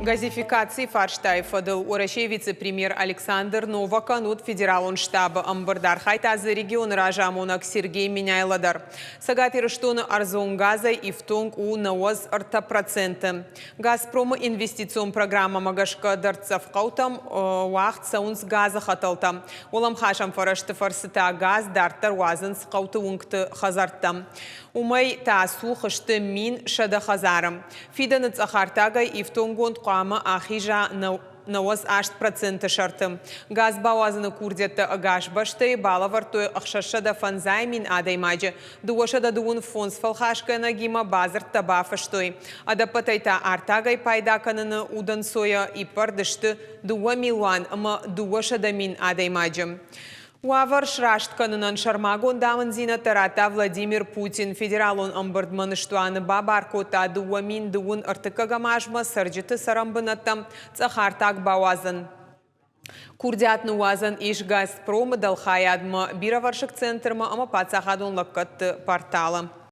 Газификацийы фарстайы фӕдыл Уӕрӕсейы вице-премьер Александр Новакӕн уыд федералон штабы ӕмбырд. Архайдта дзы регионы разамонӕг Сергей Меняйло дӕр. Цӕгат Ирыстоны ӕрдзон газӕй ифтонг у 93%. Газпромы инвестицион программӕмӕ гӕсгӕ дӕрддзӕф хъӕутӕм уагъд цӕуынц газы хӕтӕлтӕ. Уӕлӕмхасӕн фӕрӕзты фӕрцы та газ дарддӕр уадзынц хъӕуты уынгты хӕдзӕрттӕм. Уымӕй та цух сты 1100 хӕдзары. Фидӕны цъӕх артагӕй ифтонггонд хъуамӕ ахиза 98% сӕрты. Газ бауадзыны курдиӕттӕ ӕгас бӕстӕйы балӕвӕрдтой 650 000 адӕймаджы, 235 фӕлхасгӕнӕгимӕ бадзырдтӕ бафыстой. Ӕдӕппӕтӕй та артагӕй пайда кӕныны удӕнцойӕ иппӕрд сты 2 милуан ӕмӕ 200 000 адӕймаджы. Уавӕр сраст кӕнынӕн сӕрмагонд амынддзинӕдтӕ радта Владимир Путин. Федералон ӕмбырдмӕ ныстуаны бабар кодта 2031 азмӕ цӕрджыты цӕрӕнбынӕттӕм цъӕх артаг бауадзын. Курдиат ныууадзӕн ис «Газпромы» дӕлхайадмӕ, бирӕвӕрсыг центрмӕ ӕмӕ паддзахадон лӕггӕдты порталы.